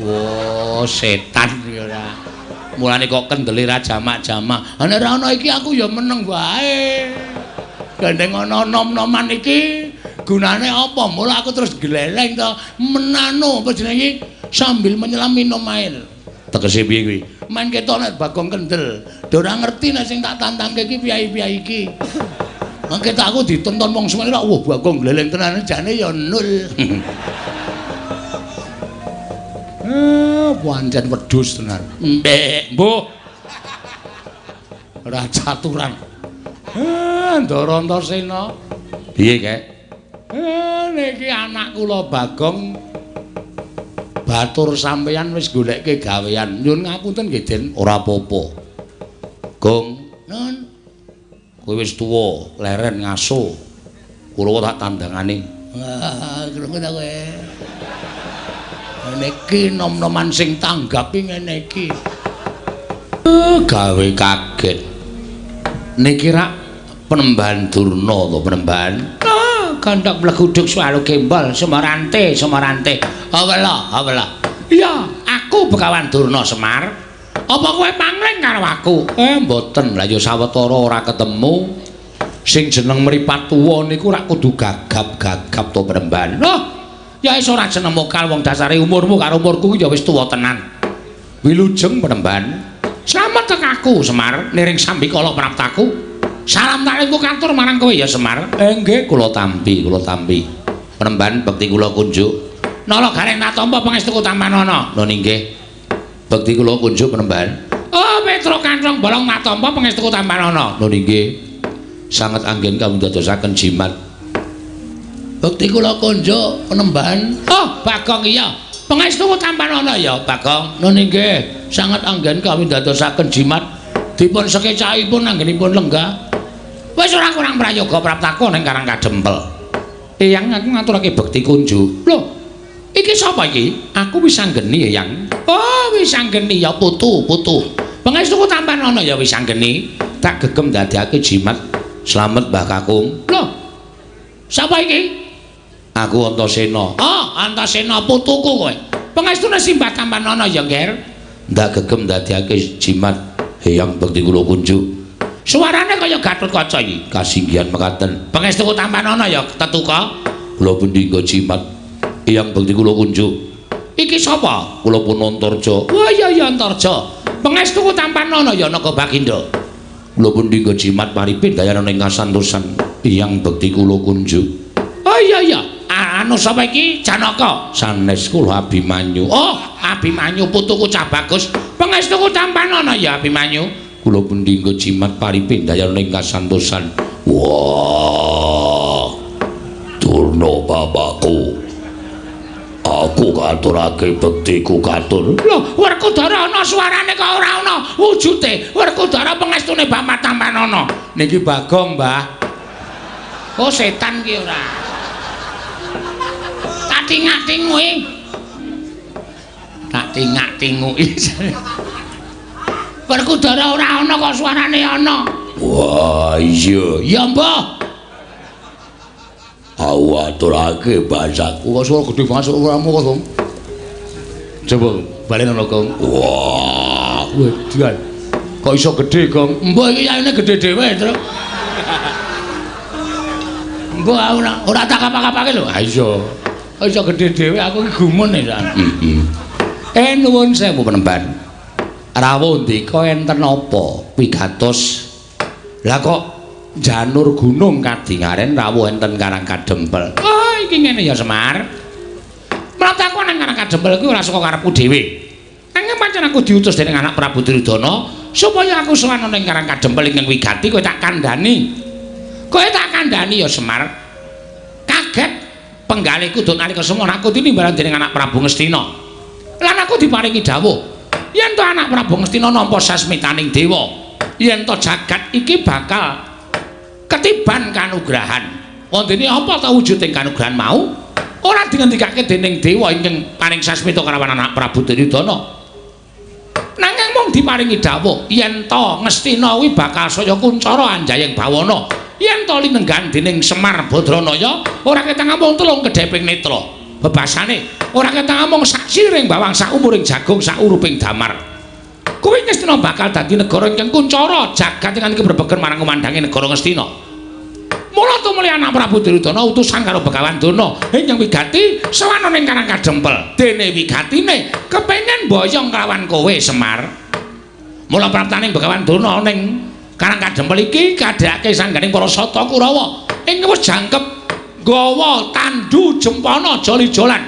Wah, setan iki ora. Mulane kok kendele ra jamak-jamak. Ha nek ora ana iki aku ya meneng wae. Gandeng ana nom-noman iki gunane apa? Mula aku terus gleleng to, menano apa jenenge sambil menyelam minum air. Tegese piye kuwi? Men ketok nek Bagong kendel. Do ora ngerti nek sing tak tantangke iki piye-piye iki. Mangke tak aku ditonton wong semene ora, wah Bagong gleleng tenan jane ya nul. Pancen wedhus tenan. Mbek, mbuh. Ora caturan. Ndara Antasena. Piye, Kek? Niki anak kula Bagong batur sampeyan wis goleke gawean. Nyuwun ngapunten nggih, Den. Ora apa-apa. Gong, nun. Kowe wis tuwa, leren ngaso. Kula tak tandangane. Wah, krungu ta kowe? Ngene iki nom-noman sing tanggapi ngene iki. Gawe kaget. Niki rak Penembahan Durna to, Penembahan? Ah, gandhak mleguduk swalu gembol Semarante, Semarante. Awela, awela. Iya, aku Begawan Durna Semar. Apa kowe pangling karo aku? Mboten. Lah ya sawetara ora ketemu. Sing jeneng mripat tuwa niku rak kudu gagap-gagap to, Penembahan. Loh, ya wis ora jeneng mokal wong dasare umurmu karo umurku ya wis tuwa tenan. Wilujeng Penembahan. Slamet tek aku Semar, niring sambikala praptaku. Salam taklingku katur marang kowe ya Semar. Nggih, kula tampi, kula tampi. Penembahan bekti kula kunjuk. Nala gareng tak tampa pangestuku tampanana. Lho nggih. Bekti kula kunjuk Penembahan. Oh, Petro Kanthong Bolong tak tampa pangestuku tampanana. Lho nggih. Sanget anggen kamundadosaken jimat. Bekti kula kunjuk Penembahan. Oh, Bagong iya. Pangestuku tampanana ya, Bagong. Lho nggih. Sanget anggen kawindadosaken jimat. Dipun sekecakipun anggenipun lenggah. Wis ora kurang prayoga praptaku ning Karang Kadempel. Eyang aku ngaturake bekti kunjuk. Lho, iki sapa iki? Aku wis anggeni, Eyang. Oh, wis anggeni ya putu, putu. Pangestuku tampanana ya wis anggeni. Tak gegem dadekake jimat. Slamet Mbah Kakung. Lho. Sapa iki? Aku Antasena. Oh, Antasena putuku kowe. Pangestune simbah tampanana ya, Nger. Ndak gegem dadekake jimat. Eyang bekti kula kunjuk. Suarane kaya Gatotkaca iki. Kasinggihan mekaten. Pangestuku tampanana ya tetuka. Kula pundi nggo jimat. Eyang bekti kula kunjuk. Iki sapa? Kula pun Antarja. Wah iya iya Antarja. Pangestuku tampanana ya Naga Baginda. Kula pundi nggo jimat paripin dayana ing kasantosan. Eyang bekti kula kunjuk. Oh iya iya. Anu sapa iki? Janaka. Sanes kula Abimanyu. Oh, Abimanyu putuku cah bagus. Pangestuku tampanana ya Abimanyu. Kula pundi nggo jimat paripin dayana ing kasantosan. Wah. Durna bapakku. Aku katurake bektiku katur. Lho, Werkudara ana suarane kok ora ana wujude. Werkudara pangestune Bapak tampanana. Niki Bagong, Mbah. Oh, setan ki ora. Tak tingak-tinguki. Tak tingak-tinguki. Werkudara ora ana kok suarane ana. Wah, iya. Ya, Mbah. Aku aturake bahasaku. Kok suara gedhe banget suaramu kok, Gong. Coba balen ana, Gong. Wah, wedan. Kok iso gedhe, Gong? Mbah iki yayune gedhe dhewe, Truk. Mbah aku ora tak kapak-kapake lho. Ha iya. Kok iso gedhe dhewe aku iki gumun e, San. Heeh. Nuwun sewu Penemban. Rawuh ndika enten apa wigatos? Lah kok janur gunung kadingaren rawuh enten Karang Kadempel. Oh, iki ngene ya Semar. Mrata aku nang Karang Kadempel kuwi ora saka karepku dhewe. Nanging pancen aku diutus dening anak Prabu Duryudana supaya aku sowan ning Karang Kadempel ingkang wigati kowe tak kandhani. Kowe tak kandhani ya Semar. Kaget penggalihku duk nalika semono aku tinimbalan dening anak Prabu Ngastina. Lan aku diparingi dawuh yen to anak Prabu Ngastina nampa sasmitaning dewa, yen to jagat iki bakal ketiban kanugrahan. Wondene apa ta wujuding kanugrahan mau? Ora dingendikake dening dewa ingkang paring sasmita kalawan anak Prabu Duryudana. Nanging mung diparingi dawuh yen to Ngastina kuwi bakal saya kuncara anjayeng bawana. Yen to linenggan dening Semar Badranaya ora ketang amung telung kedheping netra. Bebasane ora ketang amung sak siring bawang sak umuring jagung sak uruping damar. Kuwi Ngastina bakal dadi negara ingkang kuncara jagat ingkang kebrebegen marang kumandange negara Ngastina. Mula tumuli anak Prabu Duryudana utusan karo Begawan Durna ingkang wigati sowan ning Karang Kadempel. Dene wigatine kepengin boyong kelawan kowe Semar. Mula praptaning Begawan Durna ning Karang Kadempel iki kadhake sangganing para sata Kurawa ing wis jangkep gawa tandu jempana joli-jolan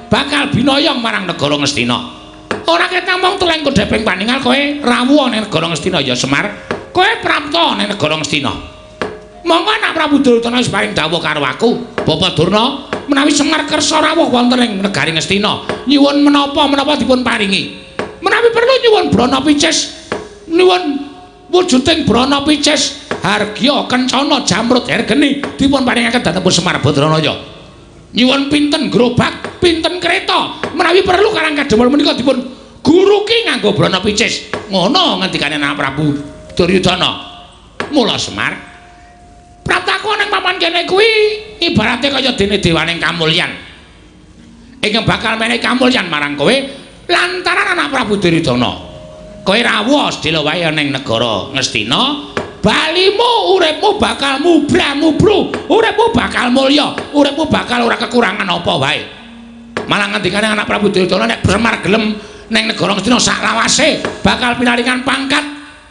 bakal binoyong marang negara Ngastina. Ora ketamung teleng kodheping paningal kowe rawuh ning negara Ngastina ya Semar. Kowe prapta ning negara Ngastina. Monggo anak Prabu Duryudana wis paring dawuh karo aku, Bapak Durna, menawi Semar kersa rawuh wonten ing negari Ngastina, nyuwun menapa-menapa dipun paringi. Menawi perlu nyuwun brana picis, nyuwun wujuding brana picis hargya kencana jamrut hergeni dipun paringaken dhateng Semar Badranaya. Nyuwun pinten gerobak, pinten kereta, menawi perlu Karang Kadempel menika dipun guruki nganggo brana picis. Ngono ngendikane anak Prabu Duryudana. Mula Semar, praptaku ning papan kene kuwi ibarate kaya dene dewaning kamulyan. Ingkang bakal menehi kamulyan marang kowe lantaran anak Prabu Duryudana. Kowe rawuh sedhela wae ning negara Ngastina, balimu uripmu bakal mubra-mubru, uripmu bakal mulya, uripmu bakal ora kekurangan apa wae. Malah ngendikane anak Prabu Duryudana nek Semar gelem ning negara Ngastina sak lawase bakal pinaringan pangkat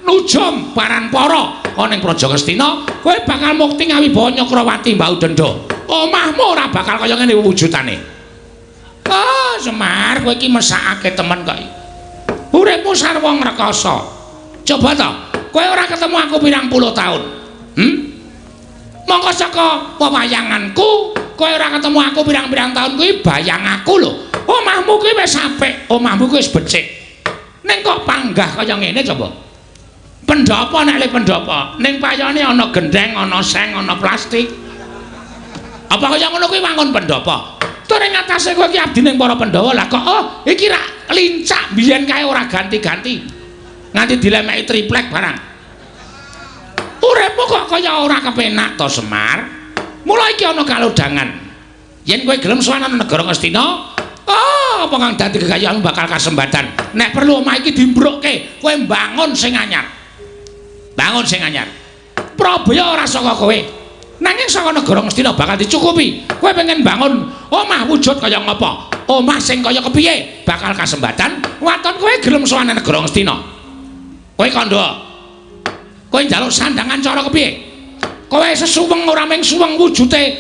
nujum paranpara ana ing Praja Ngastina, kowe bakal mukti ngawibawa Nyakrawati Mbau Denda. Omahmu ora bakal kaya ngene wujudane. Oh, Semar, kowe iki mesakake temen kok. Uripmu sarwa ngrekasa. Coba to, kowe ora ketemu aku pirang puluh taun. Mongko saka pewayanganku, kowe ora ketemu aku pirang-pirang taun kuwi bayang aku lho. Omahmu kuwi wis apik, omahmu kuwi wis becik. Ning kok panggah kaya ngene coba. Pendhapa nek le pendhapa, ning payone ana gendheng, ana seng, ana plastik. Apa kaya ngono kuwi wangun pendhapa? Tur ing atase kowe iki abdi ning para Pandhawa lah kok oh iki rak lincak biyen kae ora ganti-ganti. Nganti dilemeki triplek barang. Uripmu kok kaya ora kepenak to Semar? Mula iki ana kalodhangan. Yen kowe gelem sowan ana negara Ngastina, oh apa kang dadi gegayahanmu bakal kasembatan. Nek perlu omah iki dimbrukke, kowe mbangun sing anyar. Bangun sing anyar. Prabaya ora saka kowe. Nanging saka negara Ngastina bakal dicukupi. Kowe pengen bangun omah wujud kaya ngapa? Omah sing kaya kepiye bakal kasembatan. Waton kowe gelem sowan negara Ngastina. Kowe kandha. Kowe njaluk sandangan cara kepiye? Kowe sesuweng ora mung suweng wujute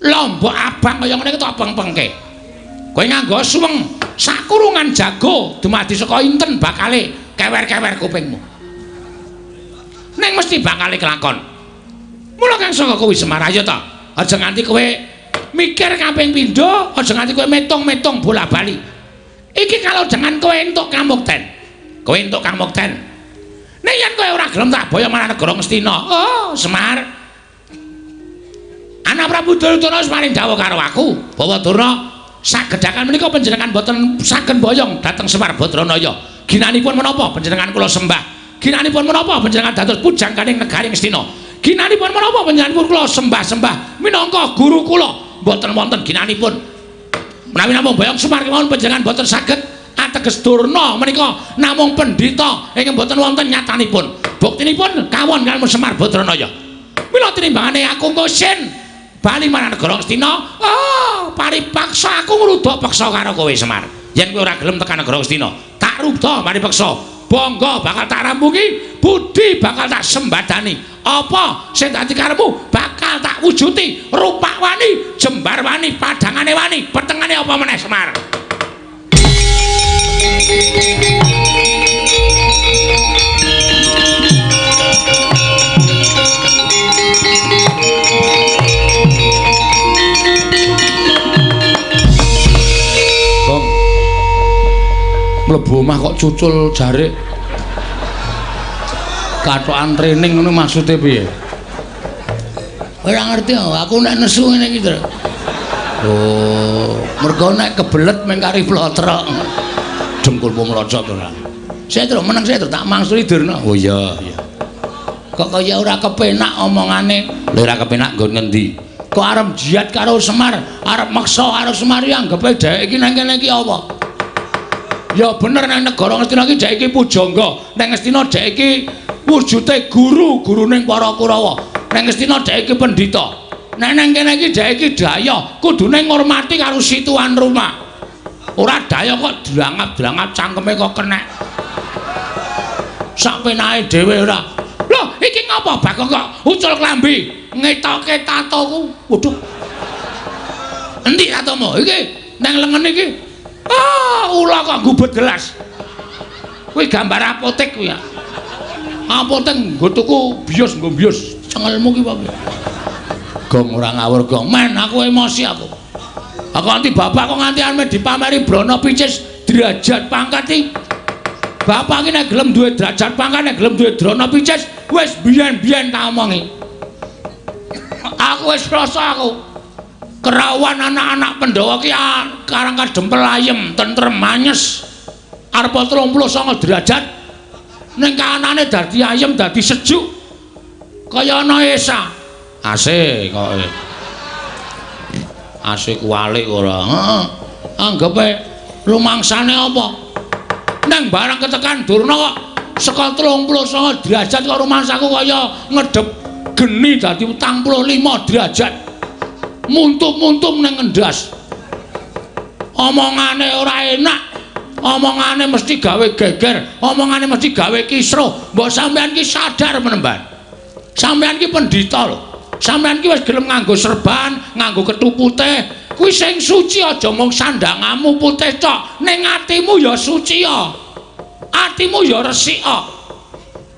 lombok abang kaya ngene iki tok peng-pengke. Kowe nganggo suweng sakurungan jago dumadi saka inten bakale kewer-kewer kupingmu. Ning mesti bakale kelakon. Mula kang saka kuwi Semar ayo ta. Aja nganti kowe mikir kaping pindho, aja nganti kowe metung-metung bola-bali. Iki kalau jangan kowe entuk kamukten. Kowe entuk kamukten. Nek yen kowe ora gelem tak boyong marang negara Ngastina. Oh, Semar. Anak Prabu Duryudana wis paring dawuh karo aku, Bawa Durna sagedhakan menika panjenengan boten saged boyong dhateng Semar Badranaya. Ginanipun menapa panjenengan kula sembah? Ginanipun menapa panjenengan dados pujangganing negari Ngastina? Ginanipun menapa panjenenganipun kula sembah-sembah minangka guru kula? Mboten wonten ginanipun. Menawi namung boyong Semar kemawon panjenengan boten saged ateges Durna menika namung pendhita ingkang boten wonten nyatanipun. Buktinipun kawon kaliyan Semar Badranaya. Mila tinimbangane aku ngosin bali marang negara Ngastina, oh paripaksa aku ngruda peksa karo kowe Semar. Yen kowe ora gelem tekan negara Ngastina, tak ruda paripeksa. Bangga bakal tak rampungi, budi bakal tak sembadani. Apa sing dadi karepmu bakal tak wujuti. Rupak wani, jembar wani, padangane wani, petengane apa meneh Semar. Bang. Mlebu omah kok cucul jarik. Kathokan training ngono maksude piye? Ora ngerti aku nek nesu ngene iki, Tru. Oh, mergo nek kebelet meng kari plotrok. Dengkulmu mlocot ora. Saya terus meneng saya terus tak mangsuli Durna. Oh iya, iya. Kok kaya ora kepenak omongane. Lha ora kepenak nggon ngendi? Kok arep jihad karo Semar, arep meksa karo Semar iki anggepe dheweke iki nang kene iki apa? Ya bener nang negara Ngastina iki dheweke iki pujangga, nang Ngastina dheweke iki wujude guru, guruning para Kurawa. Nang Ngastina dheweke iki pendhita. Nek nang kene iki dheweke iki daya, kudune ngurmati karo si tuan rumah. Ora daya kok drangap-drangap cangkeme kok kenek. Sak penake dhewe ora. Lho, iki ngapa Bagong kok ucul klambi ngetoke tatoku? Waduh. Endi tatomu? Iki nang lengen iki. Ah, ula kok gubet gelas. Kuwi gambar apotek kuwi ya. Apotek nggo tuku bios nggo bios. Cengelmu ki apa? Gong ora ngawur gong. Men aku emosi aku. Aku nganti bapak kok nganti arep dipameri Brana Picis derajat pangkat iki. Bapak iki nek gelem duwe derajat pangkat, nek gelem duwe Drana Picis, wis biyen-biyen tak omongi. Aku wis rasa aku. Kerawan anak-anak Pandhawa ki karang kadempel ayem, tentrem, anyes. Arep 39 derajat ning kahanane dadi ayem, dadi sejuk. Kaya ana esa. AC kok. AC kuwalik ora. Heeh. Anggepe rumangsane apa? Nang barang ketekan Durna kok saka 39 derajat kok rumangsaku kaya ngedep geni dadi 45 derajat. Muntum-muntum ning ngendas. Omongane ora enak. Omongane mesti gawe geger, omongane mesti gawe kisruh. Mbok sampean ki sadar menemban. Sampean ki pendhita lho. Sampean ki wis gelem nganggo serban, nganggo kethu putih. Kuwi sing suci aja mung sandangamu putih tok, ning atimu ya suci ya. Atimu ya resik ya.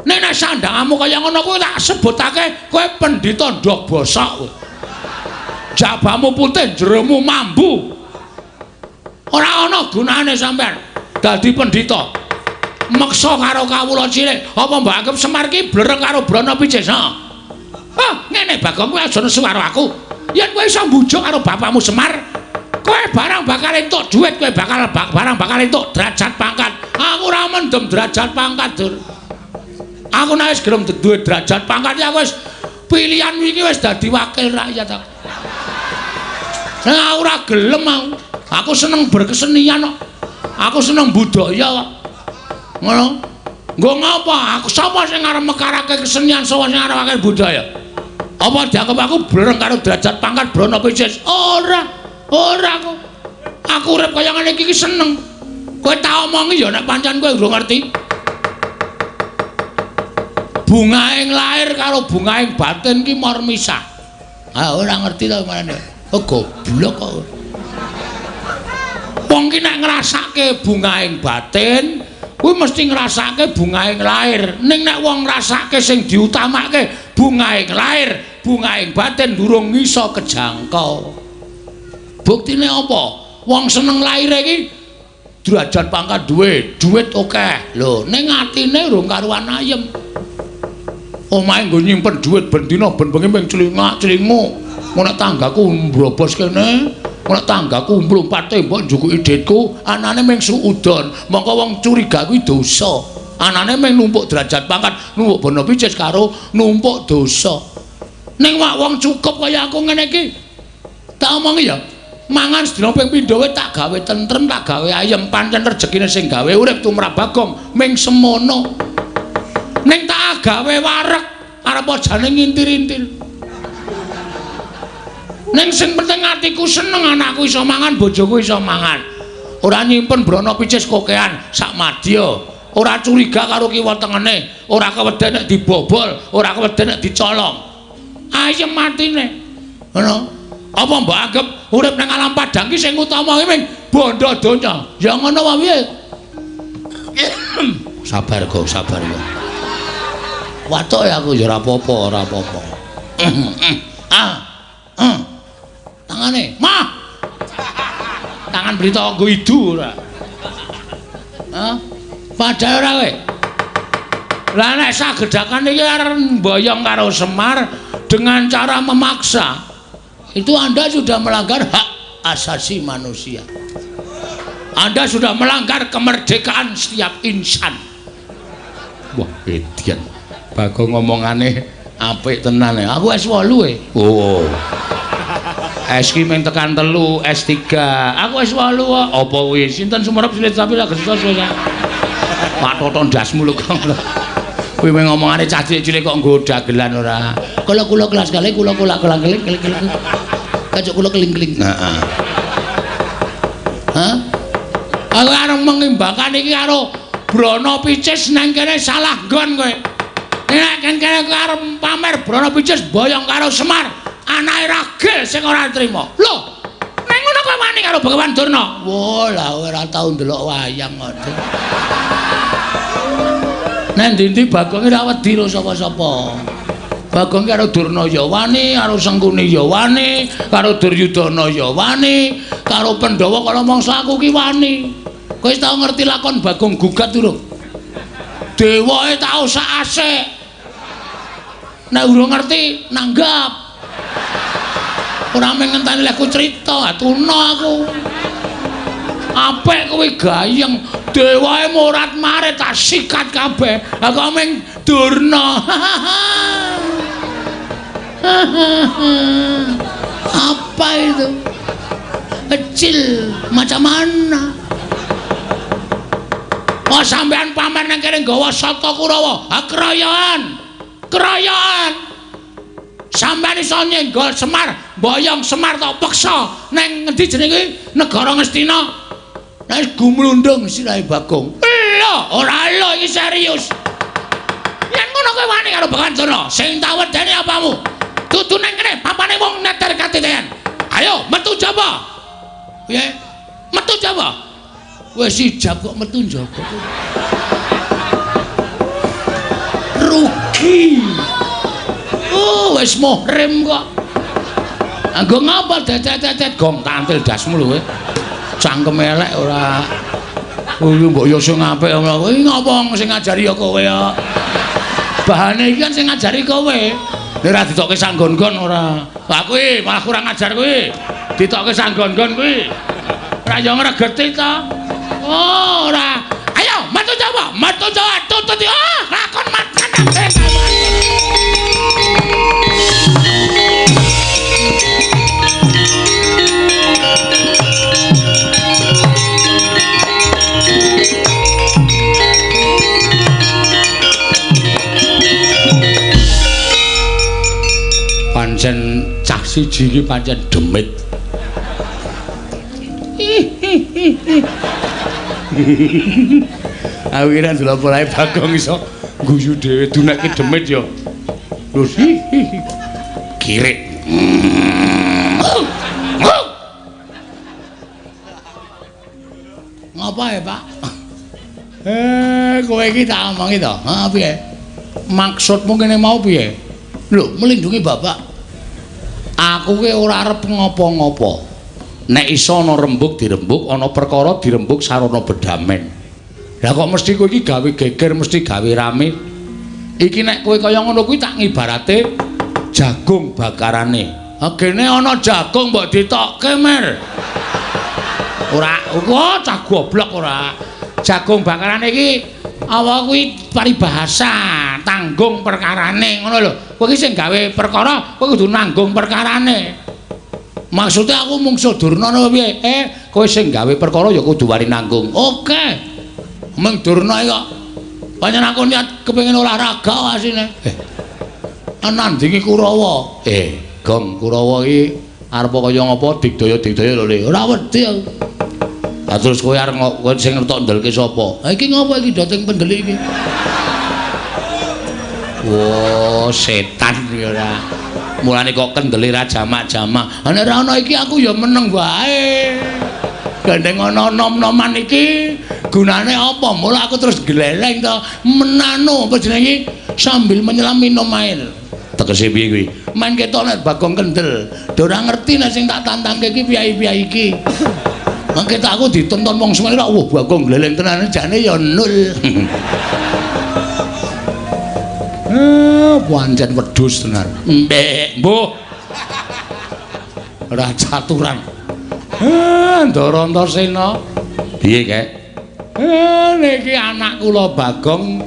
Nek nek sandangamu kaya ngono kuwi tak sebutake kowe pendhita ndok bosok kowe. Jabamu putih, jeromu mambu. Ora ana gunane sampean dadi pendhita. Meksa karo kawula cilik, apa mbok anggap Semar ki blereng karo Brana Picis? Ha. Ah, ngene Bagong kowe aja nesu karo aku. Yen kowe iso mbujuk karo bapakmu Semar, kowe barang bakal entuk dhuwit, kowe bakal barang bakal entuk derajat pangkat. Aku ora mendem derajat pangkat, Dur. Aku nek wis gelem duwe derajat pangkat ya wis pilihan iki wis dadi wakil rakyat aku. Nah, ora gelem aku. Aku seneng berkesenian kok. Aku seneng budaya kok. Ngono. Nggo ngapa? Aku sapa sing arep mekarake kesenian, sapa sing arep budaya? Apa dianggep aku blereng karo derajat pangkat Brana Picis? Ora. Ora aku. Aku urip kaya ngene iki seneng. Kowe tak omongi ya nek pancen kowe urung ngerti. Bungaing lahir karo bungaing batin ki mor misah. Ah ora ngerti to marane. Oh goblok kok. Wong ki nek ngrasake bungaing batin, kuwi mesti ngrasake bungaing lahir. Ning nek wong ngrasake sing diutamake bungaing lahir, bungaing batin durung iso kejangkau. Buktine apa? Wong seneng lahire iki derajat pangkat duwe, duit akeh. Lho, ning atine urung karuan ayem. Omahe nggo nyimpen duit ben dina ben bengi ming clingak-clinguk. Ngono tanggaku mbrobos kene, ngono tanggaku mlumpat tembok njukuki dhitku, anane ming suudon. Mongko wong curiga kuwi dosa. Anane ming numpuk derajat pangkat, numpuk bono picis karo numpuk dosa. Ning wak wong cukup kaya aku ngene iki. Tak omongi ya, mangan sedina ping pindho wae tak gawe tentrem, tak gawe ayem, pancen rejekine sing gawe urip tumrap Bagong ming semono. Ning tak gawe wareg, arep jane ngintir-intir. Ning sing penting atiku seneng, anakku iso mangan, bojoku iso mangan. Ora nyimpen brana picis kokean sak madya. Ora curiga karo kiwa tengene, ora keweden nek dibobol, ora keweden nek dicolong. Ayem atine. Ngono. Apa mbok anggap urip nang alam padang ki sing utama ki ming bondo donya? Ya ngono wae piye? Sabar kok, sabar kok. Watuk ya aku ya ora apa-apa, ora apa-apa. Ah. Tangane, mah. Tangan berita nggo idu ora. Hah? Padahal ora kowe. Lah nek sagedakan iki arep mboyong karo Semar dengan cara memaksa, itu Anda sudah melanggar hak asasi manusia. Anda sudah melanggar kemerdekaan setiap insan. Wah, edian. Bagong ngomongane Apik tenan e. Aku S8 e. Oh. S ki mung tekan 3, S3. Aku S8 kok. Apa kuwi? Sinten sumerep silit sapi lagi susah. Pak Toto ndasmu lho kok. Kuwi mung ngomongane cah cilik-cilik kok nggo dagelan ora. Kala kula kelas kali kula kula keling keling keling. Kacuk kula keling-keling. Heeh. Hah? Aku arep mengimbakan iki karo Brana Picis nang kene salah nggon kowe. Nek kene kowe arep pamer Brana Picis boyong karo Semar, anake ragil sing ora trima. Lho, nang ngono kowe wani karo Begawan Durna? Wah, lah ora tau ndelok wayang kok. Nang ndi-ndi Bagong ora wedi karo sapa-sapa. Bagong karo Durna ya wani, karo Sengkuni ya wani, karo Duryudana ya wani, karo Pandhawa kala mangsa aku ki wani. Kowe tau ngerti lakon Bagong gugat durung? Dewae tau sak asik. Nek urung ngerti nanggap. Ora mung ngenteni lehku crita, atuna aku. Apik kuwi gayeng, dewae morat-marit tak sikat kabeh. Aku mung Durna. Apa itu? Kecil macam mana? Oh sampean pamer nang kene nggawa Sata Kurawa. Ha keroyokan. Keroyokan. Sampean iso nyenggol Semar, mboyong Semar tok peksa nang ngendi jenenge kuwi? Negara Ngastina. Nek gumlundung sirahe Bagong. Lho, ora lho iki serius. Yen ngono kowe wani karo Begawan Durna, sing tak wedeni apamu? Dudu nang kene papane wong neter katiten. Ayo metu jaba. Piye? Metu jaba. Wis ijab kok metu njaba. Rugi. Oh, wis muhrim kok. Anggo ngapa dedet-dedet gong tantil dasmu lho kowe. Cangkem elek ora. Kuwi mbok yo sing apik ngono. Kuwi ngopo sing ngajari ya kowe ya. Bahane iki kan sing ngajari kowe. Nek ora ditokke sanggon-gon ora. Lah kuwi malah kurang ajar kuwi. Ditokke sanggon-gon kuwi. Ora yo ngregeti ta. Oh, ora. Ayo metu Jawa, metu Jawa tutut. Ah, lakon macan kabeh. Pancen cah siji iki pancen demit. Aku kira ndelok polahe Bagong iso guyu dhewe dunekke demit ya. Lho kirik. Ngapa ya, Pak? Kowe iki tak omongi to. Ha piye? Maksudmu kene mau piye? Lho, melindungi bapak. Aku ki ora arep ngopo-ngopo. Nek iso ana rembug dirembug, ana perkara dirembug sarana bedamen. Lah kok mesti kowe iki gawe geger, mesti gawe rame. Iki nek kowe kaya ngono kuwi tak ngibarate jagung bakarane. Ha gene ana jagung mbok ditokke, Mer. Ora, kok cah goblok ora. Jagung bakarane iki apa kuwi paribahasa tanggung perkarane ngono lho. Kowe iki sing gawe perkara, kowe kudu nanggung perkarane. Maksudnya aku mungsuh Durna apa piye? Kowe sing gawe perkara ya kudu wani nanggung. Oke. Mung Durna iki kok pancen aku niat kepengin olahraga asine. Nandingi Kurawa. Gong Kurawa iki arep kaya ngapa digdaya-digdaya lho Le. Ora wedi aku. Lah terus kowe arep kowe sing ngertok ndelke sapa? Ha iki ngapa iki dating pendelik iki? Wah, setan iki ora. Mulane kok kendele ra jamak-jamak. Ha nek ora ana iki aku ya meneng wae. Gandeng ana nom-noman iki gunane apa? Mula aku terus gleleng to, menano apa jenenge sambil menyelam minum air. Tegese piye kuwi? Men ketok nek Bagong kendel. Do ora ngerti nek sing tak tantangke iki piye-piye iki. Mangke tak aku ditonton wong semene ora wah Bagong gleleng tenan jane ya nul. Pancen wedhus tenan. Mbek, mbuh. Ora caturan. Ndara Antasena. Piye, Kek? Niki anak kula Bagong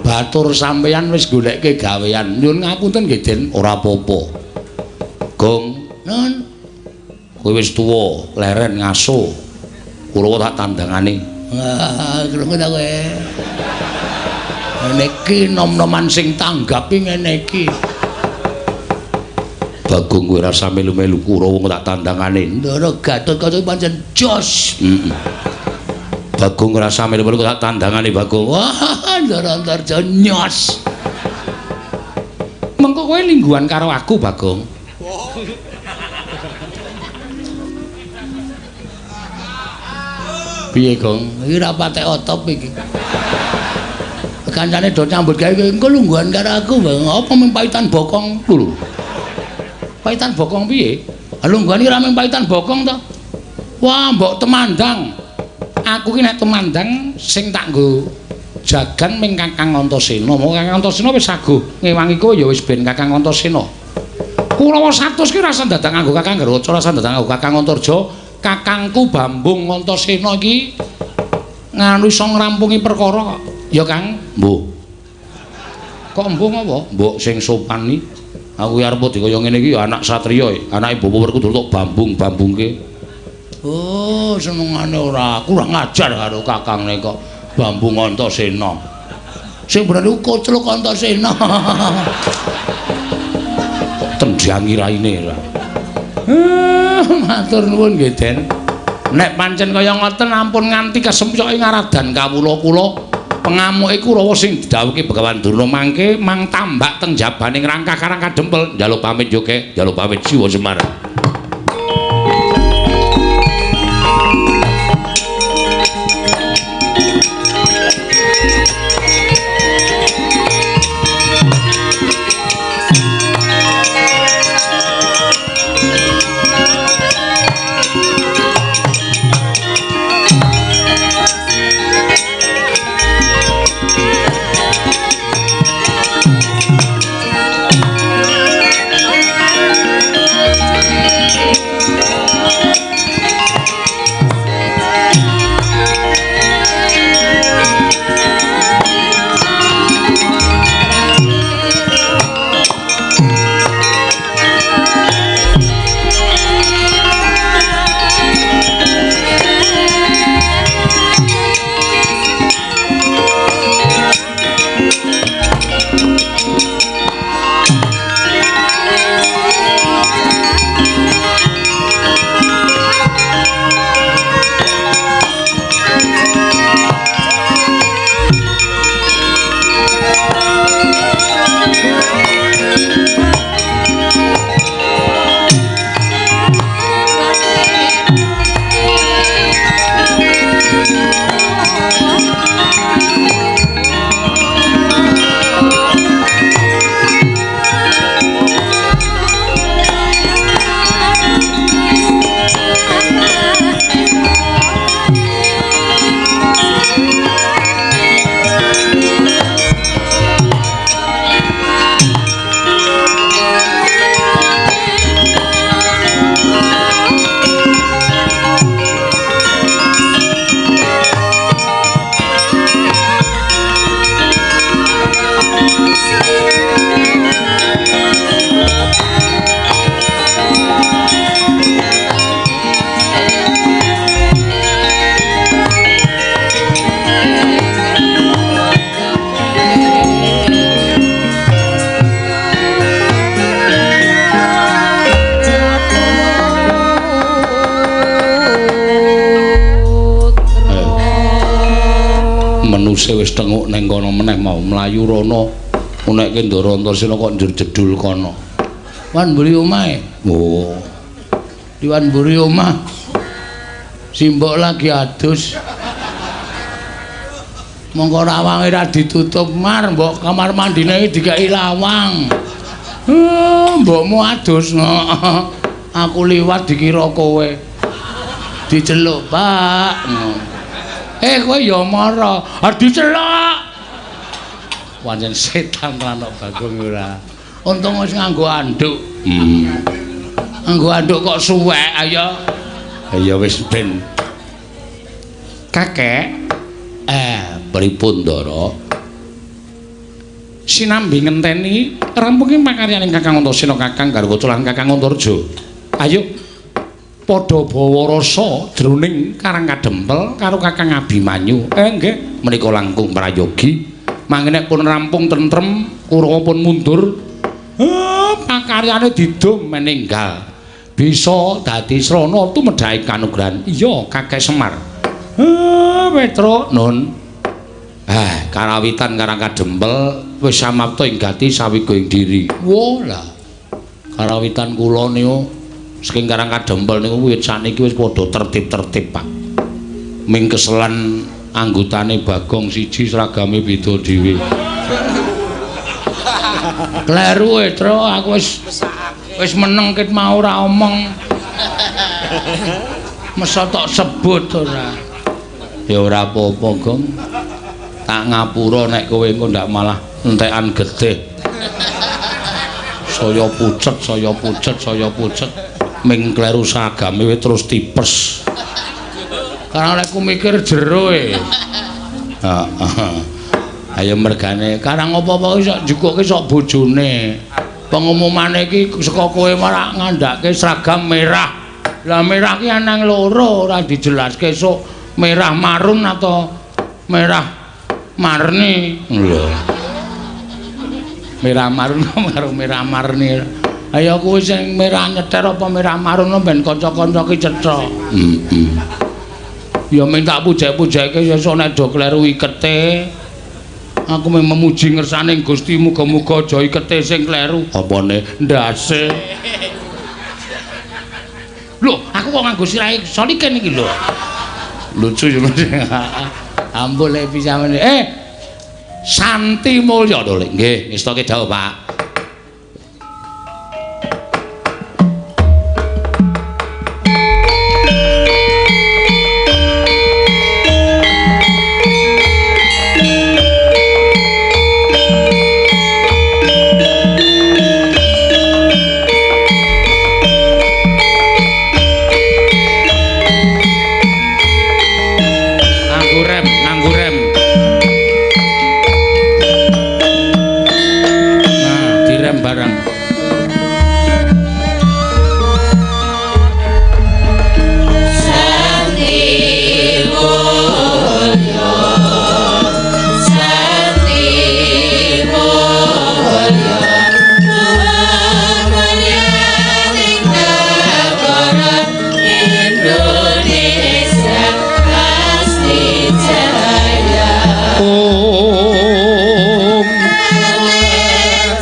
Batur sampeyan wis goleke gawean. Nyuwun ngapunten nggih, Den, ora apa-apa. Gong, nun. Kowe wis tuwa, leren ngaso. Kulawa tak tandangane. Ah, krungu ta kowe. Ngene iki nom-noman sing tanggapi ngene iki. Bagong kowe rasa melu-melu Kurawa tak tandangane. Ndara Gatotkaca pancen jos. Heeh. Bagong rasa melu-melu tak tandangane Bagong. Wah, Ndara Antarja nyos. Mengko kowe lingguhan karo aku, Bagong. Piye, Gong? Iki ora patek otop iki. Kancane do nyambut gawe engko lungguhan karo aku, Bang. Apa mung paitan bokong lho. Paitan bokong piye? Lungguhan iki ora mung paitan bokong to. Wah, mbok temandang. Aku ki nek temandang sing tak nggo jagan ming Kakang Antasena. Monggo Kakang Antasena wis saguh ngewangi kowe ya wis ben Kakang Antasena. Kurawa 100 ki rasa dadak nganggo Kakang Garuda, rasa dadak nganggo Kakang Antarja. Kakangku Bambung Antasena iki nganu iso ngrampungi perkara kok. Ya Kang, mbuh. Kok mbuh apa? Mbok sing sopan iki. Aku arep dikaya ngene iki ya anak satriya, anake Bapak Werkudara tok bambung-bambungke. Oh, senengane ora kurang ajar karo kakangne kok Bambung Antasena. Sing bener iku kocluk Antasena. Tendhangi raine ora. Matur nuwun nggih, Den. Nek pancen kaya ngoten ampun nganti kesempyoke ngaradan kawula kula. Pengamuke Kurawa sing didhawuhke Begawan Durna mangke mang tambak teng jabaning rangkah karang kadempel. Njaluk pamit yo, Kek. Njaluk pamit Siwa Semar. Menuse wis tenguk ning kono meneh mau mlayu rono unekke Ndara Antasena kok njur jedul kono. Wan mburi omahe. Oh. Diwan mburi omah. Simbok lagi adus. Mongko rawange ra ditutup mar, mbok kamar mandine iki dikeki lawang. Mbokmu adus. Aku liwat dikira kowe. Diceluk, Pak. Kowe ya mara. Ah diceluk. Pancen setan lan Bagong ora. Untung wis nganggo anduk. Nganggo anduk kok suwek ayo. Ya wis ben. Kakek, pripun Ndara? Sinambi ngenteni rampunge pakaryaning Kakang Antasena, Kakang Garwaca lan Kakang Antarja. Ayo padha bawa rasa jroning Karang Kadempel karo Kakang Abimanyu. Nggih, menika langkung prayogi. Mangke nek pun rampung tentrem, Kurawa pun mundur. Pakaryane didum meninggal. Bisa dadi srana tumedhake kanugrahan. Iya, Kakek Semar. Petruk nun. Karawitan Karang Kadempel wis samapta ing gati sawiga ing diri. Wah lah. Karawitan kula niku saking Karang Kadempel niku wiwit sakniki wis padha tertib-tertib, Pak. Ming keselan anggotane Bagong siji seragame beda dhewe. Kleru Tru, aku wis meneng ket mau ora omong. Mesa tok sebut ora. Ya ora apa-apa, Gong. Tak ngapura nek kowe engko ndak malah entekan getih. Saya pucet, saya pucet, saya pucet. Ming kleru seragame wis terus tipes. Karang nek ku mikir jero e. Heeh. Ayo mergane karang apa-apa iki sok njukuke sok bojone. Pengumumane iki saka kowe malah ngandhake seragam merah. Lah merah ki anang loro ora dijelaske sok merah marun atau merah marni. Lho. Merah marun karo merah marni. Ayo kuwi sing merah nyeter apa merah marun ben kanca-kanca ki cetha. Heeh. Ya ming tak pujek-pujeke sesuk nek do kleru ikete. Aku mung memuji ngersane Gusti muga-muga aja ikete sing kleru. Apane ndase. Lho, aku kok nganggo sirahe Solikin iki lho. Lucu ya. Ampun lek bisa meneh. Santi Mulya lho, nggih, ngestoke dawuh, Pak.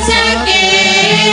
Saking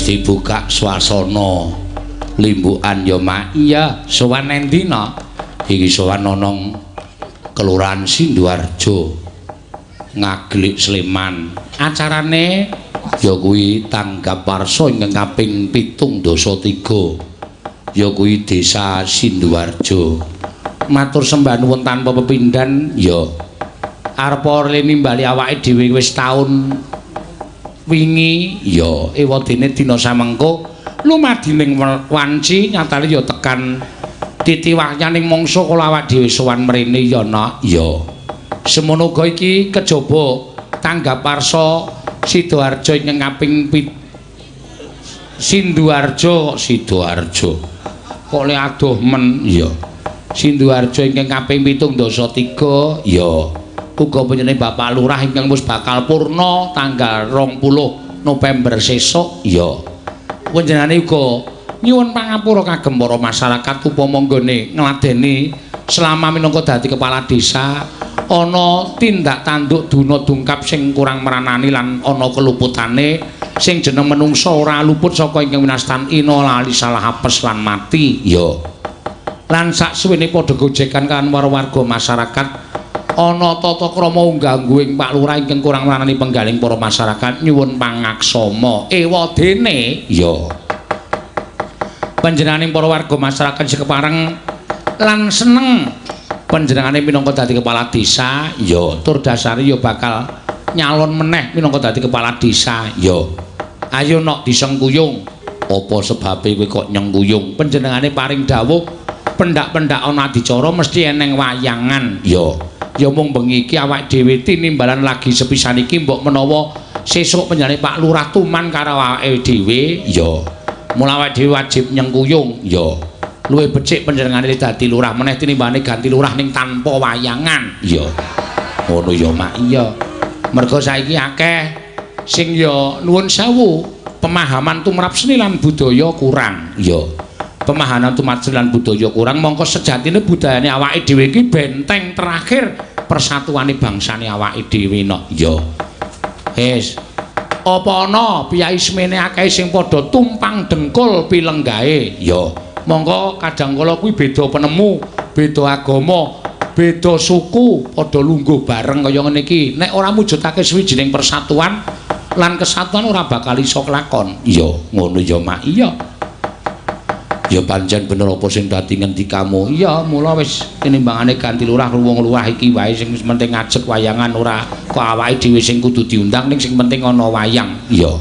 Wis dibuka swasana limbukan ya, Mak. Iya, sowan endi, Nok? Iki sowan ana Kelurahan Sinduharjo, Ngaglik, Sleman. Acarane ya kuwi tanggap warsa ingkang kaping 73. Ya kuwi Desa Sinduharjo. Matur sembah nuwun tanpa pepindhan ya. Arepa nimbali awake dhewe wis taun wingi ya, ewadene dina samengko lumadining wanci nyatane ya tekan titi wahyaning mangsa kala awak dhewe sowan mrene ya, Nak. Ya. Semono uga iki kejaba tanggap warsa Sidoarjo ingkang kaping Sinduharjo, Sidoarjo. Kok le adoh men ya. Sinduharjo ingkang kaping 73 ya. Uga panjenengane Bapak Lurah ingkang wis bakal purna tanggal 20 November sesuk ya. Panjenengane uga nyuwun pangapura kagem para masyarakat upama nggone ngladeni selama minangka dadi kepala desa ana tindak tanduk duna dungkap sing kurang meranani lan ana keluputane sing jeneng menungsa ora luput saka ingkang winastan ina lali salah apes lan mati ya. Lan saksuwene padha gojekan kan warga masyarakat ana tata krama unggah-ungguhing Pak Lurah ingkang kurang meranani penggaling para masyarakat nyuwun pangaksama. Ewadene ya. Panjenenganing para warga masyarakat sing kepareng lan seneng panjenengane minangka dadi kepala desa ya, tur dasare ya bakal nyalon meneh minangka dadi kepala desa ya. Ayo nok disengkuyung. Apa sebabe kowe kok nyengkuyung? Panjenengane paring dawuh pendak-pendak ana adicara mesti eneng wayangan ya. Ya mung bengi iki awake dhewe tinimbalan lagi sepisan iki mbok menawa sesuk panjenengane Pak Lurah tuman karo awake dhewe ya. Mula awake dhewe wajib nyengkuyung ya. Luwih becik panjenengane dadi lurah meneh tinimbane ganti lurah ning tanpa wayangan ya. Ngono ya, Mak. Iya. Mergo saiki akeh sing ya nuwun sewu pemahaman tumrap seni lan budaya kurang ya. Pemahaman tumrap seni lan budaya kurang mongko sejatine budayane awake dhewe iki benteng terakhir persatuane bangsane awake dhewe nok ya. Wis apa ana piyai semene akeh sing padha tumpang dengkul pilenggahe ya. Mongko kadang kala kuwi beda penemu, beda agama, beda suku padha lungguh bareng kaya ngene iki. Nek ora mujudake sawijining persatuan lan kesatuan ora bakal iso kelakon. Ya, ngono ya, Mak. Iya. Ya pancen bener apa sing dadi ngendikamu. Iya, mula wis tinimbangane ganti lurah wong lurah iki wae sing penting ngajek wayangan ora kok awake dhewe sing kudu diundang ning sing penting ana wayang. Iya.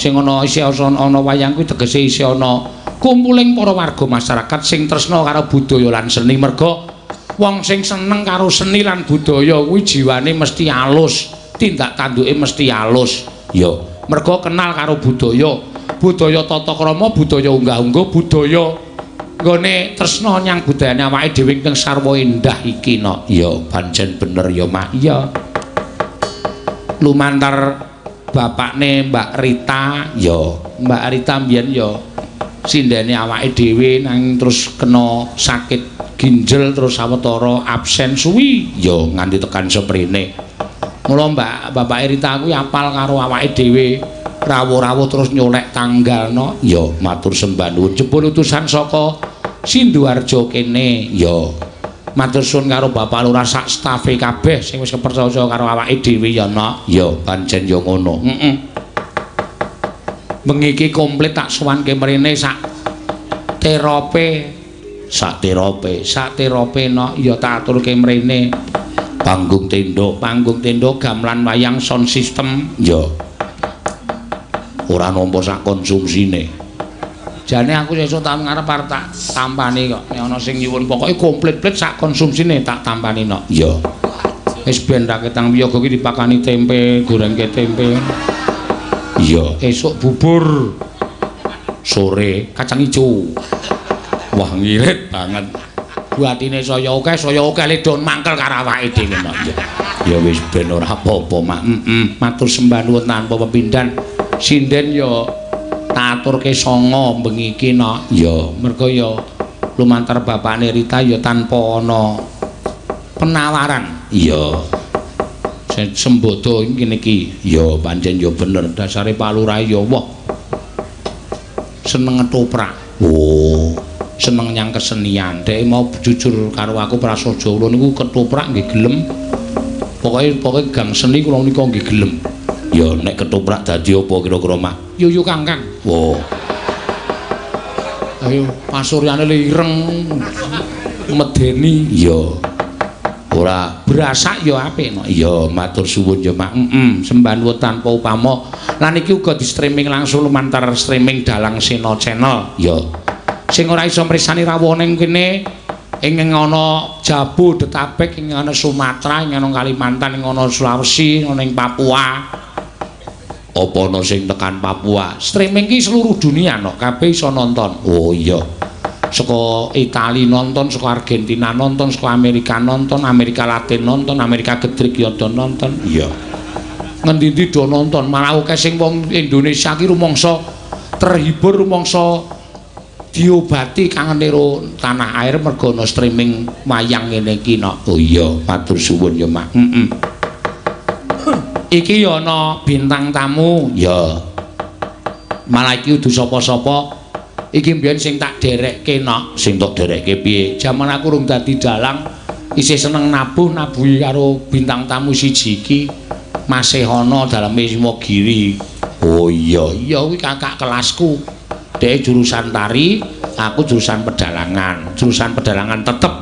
Sing ana isih ana wayang kuwi tegese isih ana kumpuling para warga masyarakat sing tresna karo budaya lan seni. Merga wong sing seneng karo seni lan budaya kuwi jiwane mesti alus, tindak tanduke mesti alus. Ya, merga kenal karo budaya, budaya tata krama, budaya unggah-ungguh, budaya nggone tresna nyang budayane awake dhewe ingkang sarwa endah iki nok. Ya, pancen bener ya, Mak. Iya. Lumantar bapakne Mbak Rita, ya, Mbak Rita mbiyen ya sindene awake dhewe nang terus kena sakit ginjel terus sawetara absen suwi ya nganti tekan seprene. Mula Mbak Bapak Rita kuwi apal karo awake dhewe, rawuh-rawuh terus nyolek tanggal no. Ya matur sembah nuwun jebul utusan saka Sinduharjo kene ya. Matur suwun karo Bapak Lurah sak stafe kabeh sing wis kepercaya karo awake dhewe ya nok. Ya pancen ya ngono. Heeh. Bengi iki komplit tak sowanke mrene sak terope, sak terope, sak terope nok ya tak aturke mrene. Panggung tenda, panggung tenda, gamelan wayang, sound system ya. Ora nampa sak konsumsine. Jane aku sesuk tak ngarep arep tak tampani kok. Nek ana sing nyuwun pokoke komplit-plit sak konsumsine tak tampani nok. Ya. Wis ben ra ketang wiyaga iki dipakani tempe, gorengke tempe. Iya, esuk bubur. Sore kacang ijo. Wah, ngirit banget. Buatine saya akeh le don mangkel karo awake dhewe nok. Ya wis ben ora apa-apa, Mak. Heeh, matur sembah nuwun tanpa pepindhan. Sinden ya tak aturke sanga bengi iki nok. Ya, mergo ya lumantar bapakne Rita ya tanpa ana penawaran. Iya. Sembodo ngene iki. Ya pancen ya bener dasare Pak Lurah ya wah. Seneng ketoprak. Oh, seneng nyang kesenian. Dhek mau jujur karo aku prasaja kula niku ketoprak nggih gelem. Pokoke gang seni kula nika nggih gelem. Ya nek ketoprak dadi apa kira-kira, Mak? Yuyu Kangkang. Oh. Ayo pasuryane ireng medeni. Iya. Ora brasak ya apik no. Iya, matur suwun ya, Mak. Heeh, sembah nuwun tanpa upama. Lan iki uga di streaming langsung lumantar streaming Dalang Sena Channel. Ya. Sing ora iso mrisani rawuh ning kene ing ana Jabodetabek, ing ana Sumatera, ing ana Kalimantan, ing ana Sulawesi, ana ing Papua. Apa ana sing tekan Papua? Streaming ki seluruh dunia no, kabeh iso nonton. Oh iya. Saka Itali nonton, saka Argentina nonton, saka Amerika nonton, Amerika Latin nonton, Amerika Gedrik ya do nonton. Iya. Ngendi-endi do nonton, malah akeh sing wong Indonesia ki rumangsa terhibur, rumangsa diobati kangene tanah air mergo ana streaming wayang ngene iki no. Oh iya, matur suwun ya, Mak. Heeh. Iki ya ana bintang tamu. Ya. Malah iki kudu sapa-sapa. Iki mbiyen sing tak derekke no. Sing tak derekke piye? Jaman aku urung dadi dalang, isih seneng nabuh, nabuhi karo bintang tamu siji iki. Masih ana daleme Imogiri. Oh iya, iya kuwi kakak kelasku. Dhek jurusan tari, aku jurusan pedalangan. Jurusan pedalangan tetep